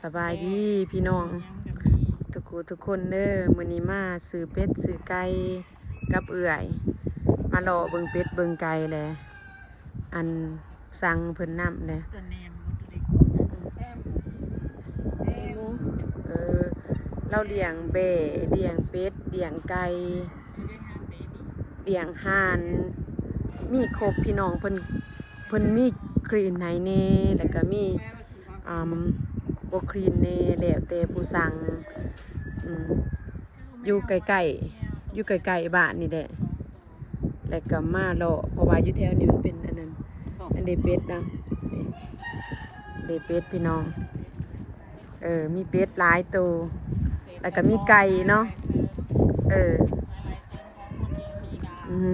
ສະບາຍດີພີ່ນ້ອງທຸກຜູ້ທຸກຄົນເດີ້. ມື້ນີ້ມາຊື້ເປັດຊື້ໄກ່ກັບເອື້ອຍ ມາເລາະເບິ່ງເປັດເບິ່ງໄກ່ແຫຼະ ອັນ ສັ່ງເພິ່ນນຳແຫຼະ. ເອີ ລາວລ້ຽງແບ້ ລ້ຽງເປັດ ລ້ຽງໄກ່ ລ້ຽງຫ່ານ ມີຄົບພີ່ນ້ອງ. ເພິ່ນ ເພິ່ນມີ clean ໃຫ້ແດ່ ແລ້ວກະມີ ອາ ບໍ່ clean ແດ່ ແລ້ວແຕ່ຜູ້ສັ່ງ. ອືມ ຢູ່ໃກ້ໆ ຢູ່ໃກ້ໆບ້ານນີ້ແຫຼະ ແລ້ວກະມາເລາະ ເພາະວ່າຢູ່ແຖວນີ້ມັນເປັນອັນນັ້ນ ອັນເດ ເປັດນະ ເດ ເປັດພີ່ນ້ອງ. ເອີ ມີເປັດຫຼາຍໂຕ ແລ້ວກະມີໄກ່ເນາະ. ເອີ ອືຮຶ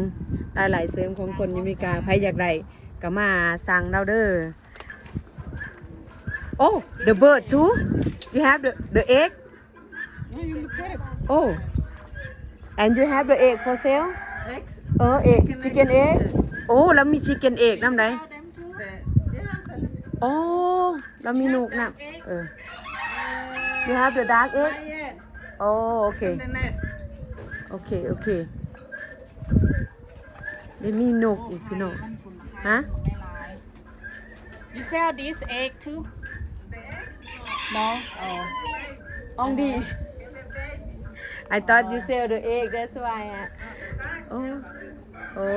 ລາຍໄດ້ເສີມຂອງຄົນຢູ່ອາເມລິກາ ໃຜຢາກໄດ້ກະມາສັ່ງລາວເດີ້. Oh, the bird too? You have the, the egg? No, you look at it. Oh, and you have the egg for sale? Eggs? ເອີ ເອກ chicken egg. Oh, ລາວມີ chicken egg ນຳໃດ. Sell them too? They, they have sell them. Oh, ລາວມີນົກນຳ. ເອີ you have the duck egg? Not yet. Oh, okay. In the nest. Okay, okay. ໄດ້ມີນົກອີກພີ່ນ້ອງ. ຮະ? You sell this egg too? No? Oh. Only. I thought you sell the egg, that's why. ໂອ້ ໂອ້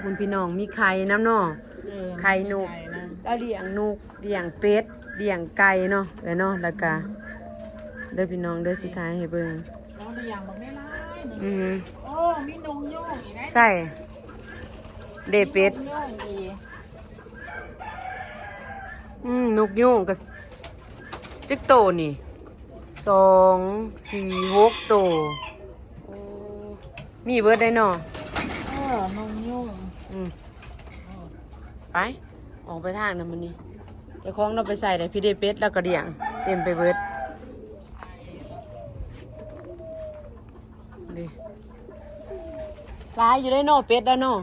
ພຸ້ນພີ່ນ້ອງ ມີໄຂ່ນຳເນາະ. ເອີ ໄຂ່ນົກ ໄຂ່ນະ ລາວລ້ຽງນົກ ລ້ຽງເປັດ ລ້ຽງໄກ່ເນາະ ເອີເນາະ. ແລ້ວກະເດີ້ພີ່ນ້ອງເດີ້ ຊິຖ່າຍໃຫ້ເບິ່ງ. ລາວລ້ຽງບັກຫຼາຍໆ ອືມ ໂອ້ ມີນົກໂຍງອີກໄດ໋. ໃຊ່ ເດ ເປັດ ນົກໂຍງອີກ. ອືມ ນົກໂຍງກະຈັກໂຕນີ້? ສອງ ສີ່ ຫົກໂຕ. ໂອ້ ມີເບິດໄດ໋ເນາະ. ເອີ ນົກໂຍງ. ອືມ ໄປ ອອກໄປທາງນັ້ນມື້ນີ້. ເຈົ້າຂອງລາວໄປໃສໄດ໋? ພີ້ເດ ເປັດລາວກະລ້ຽງເຕັມໄປເບິດ. ນີ້ ຫຼາຍຢູ່ເດ້ເນາະ ເປັດລາວເນາະ.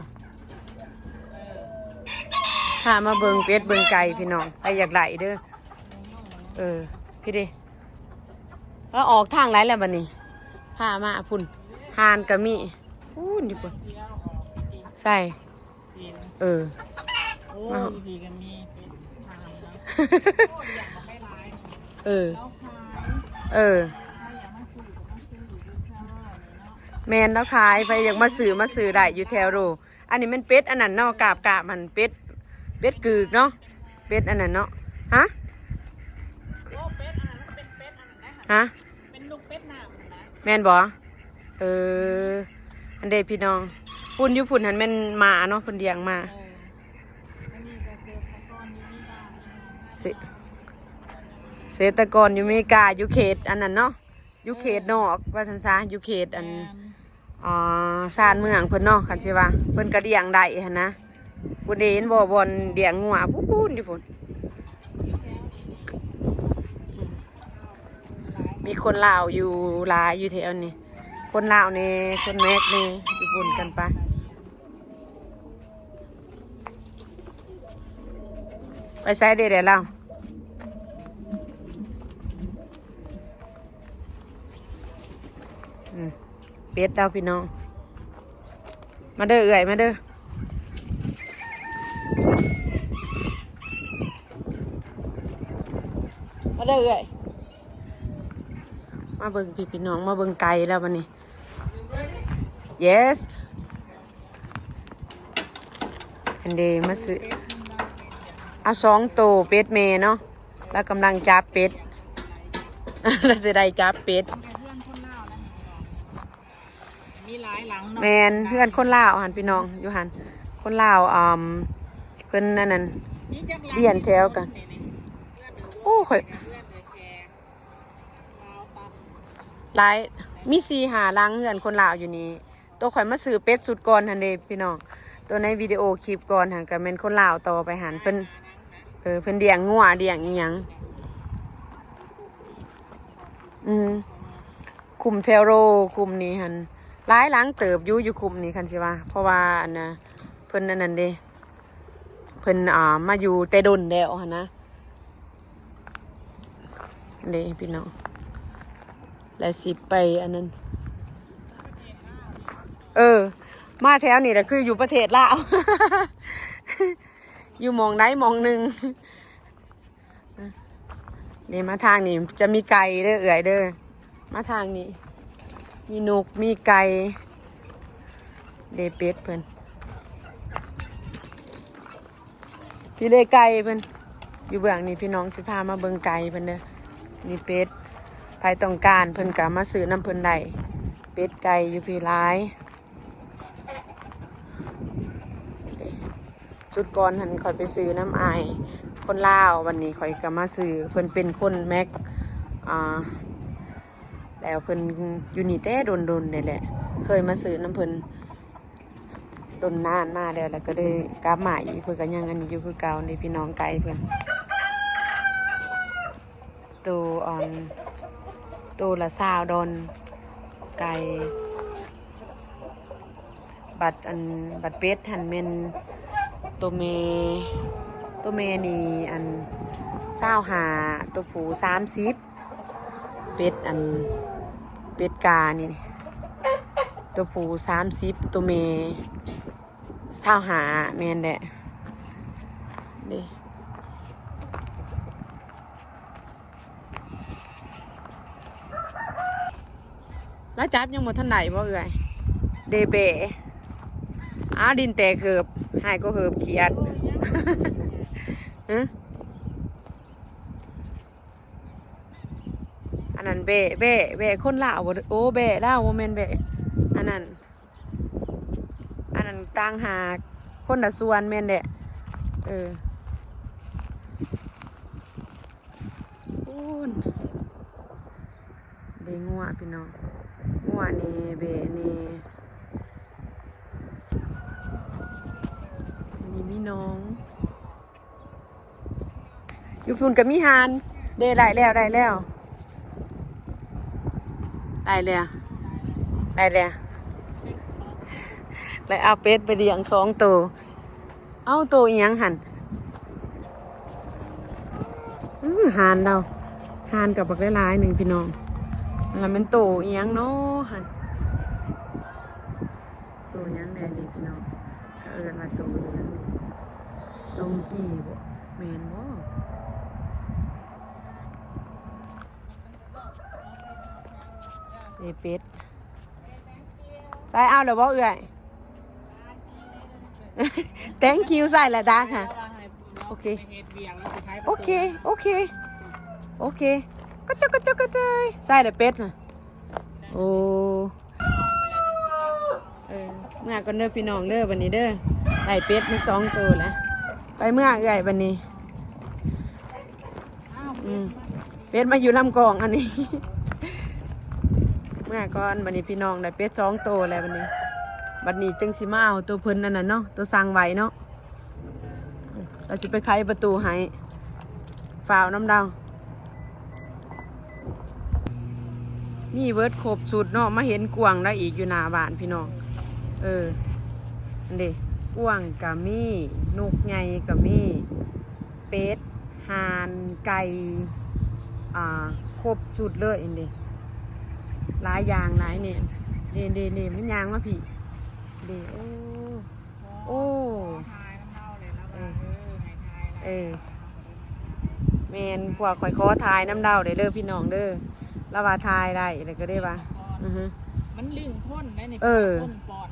ພາມາເບິ່ງເປັດເບິ່ງໄກ່ພີ່ນ້ອງ ໃຜຢາກໄດ້ເດີ້. ເອີ ພີ້ເດ ລາວອອກທາງໃດແລ້ວບັດນີ້? ພາມາພຸ້ນ ຫ່ານກະມີ ພຸ້ນຢູ່ພຸ້ນ. ໃສ່ ເອີ ໂອ້ ມາ ຢູ່ພີ້ກະມີເປັນ ເອີ ເອີ ແມ່ນລາວຂາຍ ໃຜຢາກມາຊື້ ມາຊື້ໄດ້ຢູ່ແຖວໂລ. ອັນນີ້ແມ່ນເປັດອັນນັ້ນເນາະ ກາບໆ ຫັ້ນ ເປັດ ເປັດກຶກເນາະ ເປັດອັນນັ້ນເນາະ. ຮະ? ຮະ? ເປັນລູກເປັດນ້ຳນະ ແມ່ນບໍ່? ເອີ ອັນເດພີ່ນ້ອງ ພຸ້ນຢູ່ພຸ້ນຫັ້ນແມ່ນໝາເນາະ ເພິ່ນລ້ຽງໝາ. ເອີ ອັນນີ້ກະເສດຖະກອນຢູ່ເມກາ ເສ ເສດຖະກອນຢູ່ເມກາ ຢູ່ເຂດອັນນັ້ນເນາະ ຢູ່ເຂດນອກ ເອີ ວ່າຊັ້ນຊະ ຢູ່ເຂດອັນ ແມ່ນ ອ່າ ຊານເມືອງເພິ່ນເນາະ ຄັນຊິວ່າເພິ່ນກະລ້ຽງໄດ້ຫັ້ນນະ. ພຸ້ນເດ ເຫັນບໍ່ ບ່ອນລ້ຽງງົວພຸ້ນຢູ່ພຸ້ນ. ມີຄົນລາວຢູ່ຫຼາຍຢູ່ແຖວນີ້ ຄົນລາວແດ່ ຄົນແມັກແດ່ ຢູ່ປົນກັນໄປ. ໄປໃສເດແດ່ລາວ? ອືມ ເປັດລາວພີ່ນ້ອງ ມາເດີ້ເອື້ອຍ ມາເດີ້ ມາເດີ້ເອື້ອຍ ມາເບິ່ງພີ່ ພີ່ນ້ອງ ມາເບິ່ງໄກ່ແລ້ວບັດນີ້. Yes. ອັນເດ ມາຊື້ ເອົາສອງໂຕ ເປັດແມ່ເນາະ ລາວກຳລັງຈັບເປັດ ລາວຊິໄດ້ຈັບເປັດ. ມີຫຼາຍຫຼັງເນາະ ແມ່ນ ເຮືອນຄົນລາວຫັ້ນພີ່ນ້ອງ ຢູ່ຫັ້ນ ຄົນລາວ ອາ ເພິ່ນອັນນັ້ນ ມີຈັກຫຼັງ ລຽນແຖວກັນ ນີ້ ໂອ້ ຂ້ອຍ ຫຼາຍ ມີສີ່ຫ້າຫຼັງເຮືອນຄົນລາວຢູ່ນີ້. ໂຕຂ້ອຍມາຊື້ເປັດຊຸດກ່ອນຫັ້ນເດ້ພີ່ນ້ອງ ໂຕໃນວິດີໂອຄລິບກ່ອນຫັ້ນກະແມ່ນຄົນລາວຕໍ່ໄປຫັ້ນ ເພິ່ນ ເອີ ເພິ່ນລ້ຽງງົວລ້ຽງອີ່ຫຍັງ. ອືມ ຄຸ້ມແຖວໂລ ຄຸ້ມນີ້ຫັ້ນຫຼາຍຫຼັງເຕີບຢູ່ ຢູ່ຄຸ້ມນີ້ ຄັນຊິວ່າ ເພາະວ່າອັນນະ ເພິ່ນອັນນັ້ນເດ້ ເພິ່ນ ອ່າ ມາຢູ່ແຕ່ດົນແລ້ວຫັ້ນນະ. ເດ້ພີ່ນ້ອງ ແລະຊິໄປອັນນັ້ນ ເອີ ມາແຖວນີ້ລະຄືຢູ່ປະເທດລາວ ຢູ່ໝ່ອງໃດໝ່ອງໜຶ່ງ. ນີ້ມາທາງນີ້ຈະມີໄກ່ເດີເອື້ອຍເດີ ມາທາງນີ້ມີນົກມີໄກ່ ເດ້ເປັດເພິ່ນ ພີ່ເລໄກ່ເພິ່ນຢູ່ເບື້ອງນີ້ ພີ່ນ້ອງຊິພາມາເບິ່ງໄກ່ເພິ່ນເດີ. ນີ້ເປັດ ໃຜຕ້ອງການເພິ່ນກະມາຊື້ນຳເພິ່ນໄດ້ ເປັດໄກ່ຢູ່ພີ້ຫຼາຍ. ຊຸດກ່ອນຫັ້ນຂ້ອຍໄປຊື້ນຳອ້າຍຄົນລາວ ບັດນີ້ຂ້ອຍກໍມາຊື້ ເພິ່ນເປັນຄົນແມັກ ອ່າ ແລ້ວເພິ່ນຢູ່ນີ້ແຕ່ດົນໆ ນີ້ແຫຼະ ເຄີຍມາຊື້ນຳເພິ່ນດົນນານມາແລ້ວ ແລ້ວກໍໄດ້ກັບມາອີກ ເພິ່ນກໍຍັງອັນນີ້ຢູ່ຄືເກົ່າເດ້ ພີ່ນ້ອງ ໄກ່ເພິ່ນ. ໂຕອັນ ໂຕລະຊາວດອນ ໄກ່ ບັດອັນ ບັດເປັດຫັ້ນແມ່ນໂຕແມ່ ໂຕແມ່ນີ້ອັນຊາວຫ້າ ໂຕຜູ້ສາມສິບ ເປັດອັນ ເປັດການີ້ ໂຕຜູ້ສາມສິບ ໂຕແມ່ຊາວຫ້າ ແມ່ນແຫຼະ ເດ້. ລາວຈັບຍັງບໍ່ທັນໄດ້ບໍ່ເອື້ອຍ ເດເປ ອ້າ ດິນແຕກເຫີບ ຫາຍກວ່າເຫີບຂຽດ ຮະ ອັນນັ້ນແບ້ ແບ້ ແບ້ຄົນລາວບໍ່ ໂອ້ ແບ້ລາວ ບໍ່ແມ່ນແບ້ ອັນນັ້ນ ອັນນັ້ນຕ່າງຫາກ ຄົນລະສ່ວນແມ່ນແຫຼະ ເອີ ໂອ້ນ ເດ້ງົວພີ່ນ້ອງ ງົວແດ່ ແບ້ແດ່ ອັນນີ້ມີໜອງ. ຢູ່ພຸ້ນກໍມີຫ່ານເດ້ ໄດ້ແລ້ວ ໄດ້ແລ້ວ ໄດ້ແລ້ວ ໄດ້ແລ້ວ ໄດ້ເອົາເປັດໄປລ້ຽງສອງໂຕ. ເອົາ ໂຕອີ່ຫຍັງຫັ້ນ? ອື ຫ່ານລາວ ຫ່ານກໍບັກຫຼາຍໆໜຶ່ງພີ່ນ້ອງ. ລະແມ່ນໂຕອີ່ຫຍັງເນາະຫັ້ນ? ໂຕຫຍັງແດ່ນີ້ພີ່ນ້ອງ ເຂົາເອີ້ນວ່າໂຕຫຍັງນີ້? ດົງກີ້ບໍ? ແມ່ນບໍ? ເອ ເປັດ ໃສ່ເອົາແລ້ວບໍເອື້ອຍ? Thank you ໃສ່ລະດາຫະ ໂອເຄ ໂອເຄ ໂອເຄ ໂອເຄ ກະຈອກກະຈອກກະຈອຍ ໃສ່ລະເປັດນະ ໂອ້. ເອີ ເມືອກ່ອນເດີພີ່ນ້ອງເດີ ບັດນີ້ເດີ ໄດ້ເປັດມາສອງໂຕແລ້ວ ໄປເມືອເອື້ອຍບັດນີ້ ອືມ ເປັດມາຢູ່ລຳກອງອັນນີ້ ເມືອກ່ອນ ບັດນີ້ພີ່ນ້ອງໄດ້ເປັດສອງໂຕແລ້ວບັດນີ້ ບັດນີ້ຈຶ່ງຊິມາເອົາໂຕເພິ່ນອັນນັ້ນເນາະ ໂຕສັ່ງໄວ້ເນາະ. ລາວຊິໄປໄຂປະຕູໃຫ້ ຟ້າວນຳລາວ ມີເບິດຄົບຊຸດເນາະ ມາເຫັນກວາງລາວອີກຢູ່ໜ້າບ້ານພີ່ນ້ອງ ເອີ ອັນເດ ກວາງກະມີ ນົກໃຫຍ່ກະມີ ເປັດ ຫ່ານ ໄກ່ ອ່າ ຄົບຊຸດເລີຍ ອັນເດ ຫຼາຍຢ່າງຫຼາຍແນວ ເດ ເດ ເດ ມັນຍ່າງມາພີ້ ເດ ໂອ້. ໂອ້ ເອີ ເອີ ແມ່ນ ພວກຂ້ອຍຂໍຖ່າຍນຳລາວໄດ້ເດີພີ່ນ້ອງເດີ ລາວວ່າຖ່າຍໄດ້ ແລ້ວກໍໄດ້ວ່າ ອືຮຶ ມັນລຶ້ງຄົນໄດ້ນີ້ ເອີ ຄົນປ້ອນ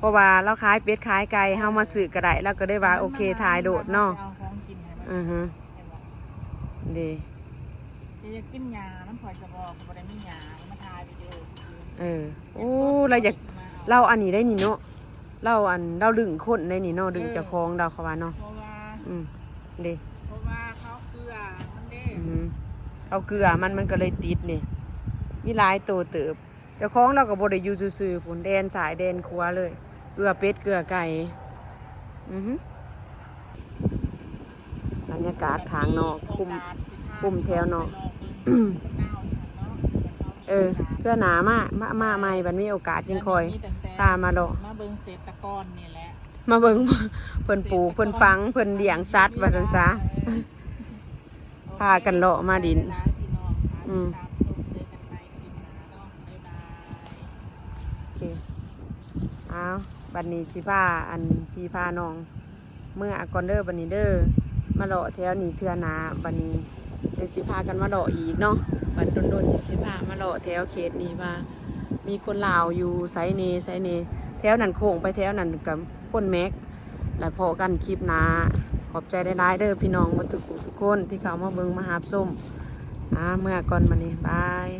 ເພາະວ່າລາວຂາຍເປັດຂາຍໄກ່ ເຮົາມາຊື້ກໍໄດ້ ລາວກໍໄດ້ວ່າໂອເຄ ຖ່າຍໂລດເນາະ ອືຮຶ ເຫັນບໍ່ ເດ້ ຈະຢາກກິນຫຍ້ານຳຂ້ອຍຊະບໍ່ ຂ້ອຍບໍ່ໄດ້ມີຫຍ້າ ມາຖ່າຍວິດີໂອຊື່ໆ ເອີ ໂອ້ ລາວຢາກ ລາວອັນນີ້ໄດ້ນີ້ເນາະ ລາວອັນ ລາວດຶງຄົນໄດ້ນີ້ເນາະ ດຶງເຈົ້າຂອງລາວ ເຂົາວ່າເນາະ ເພາະວ່າ ອືມ ເດ້ ເພາະວ່າເຂົາເກືອມັນເດ້ ອືມ ເຂົາເກືອມັນ ມັນກໍເລີຍຕິດນີ້ ມີຫຼາຍໂຕເຕີບ ເຈົ້າຂອງລາວກໍບໍ່ໄດ້ຢູ່ຊື່ໆພຸ້ນ ແລ່ນຊ້າຍແລ່ນຂວາເລີຍ ເກືອເປັດເກືອໄກ່ ອືຮຶ ບັນຍາກາດຂ້າງນອກ ຄຸ້ມ ຄຸ້ມແຖວນອກ ເອີ ເທື່ອໜ້າມາ ມາ ມາໃໝ່ ບັດມີໂອກາດຈຶ່ງຄ່ອຍພາມາເລາະ ມາເບິ່ງເສດຕະກອນນີ້ແຫຼະ ມາເບິ່ງເພິ່ນປູກ ເພິ່ນຝັງ ເພິ່ນລ້ຽງສັດ ວ່າຊັ້ນຊະ ໂອ້ ພາກັນເລາະມາດິນ. ອືມ ໂອເຄ ອ້າວ ບັດນີ້ຊິພາ ອັນ ພີ່ພານ້ອງເມືອກ່ອນເດີ ບັດນີ້ເດີ ມາເລາະແຖວນີ້ເທື່ອໜ້າ ບັດນີ້ຊິພາກັນມາເລາະອີກເນາະ. ບັດດົນໆ ຊິພາມາເລາະແຖວເຂດນີ້ ວ່າມີຄົນລາວຢູ່ໃສແດ່ ໃສແດ່. ແຖວນັ້ນໂຄ້ງໄປແຖວນັ້ນກໍຄົນແມັກ. ແລ້ວພໍ້ກັນຄລິບໜ້າ. ຂອບໃຈຫຼາຍໆເດີພີ່ນ້ອງໝົດທຸກຜູ້ທຸກຄົນທີ່ເຂົ້າມາເບິ່ງມາຮັບຊົມ. ອາ ເມືອກ່ອນບັດນີ້ ບາຍ.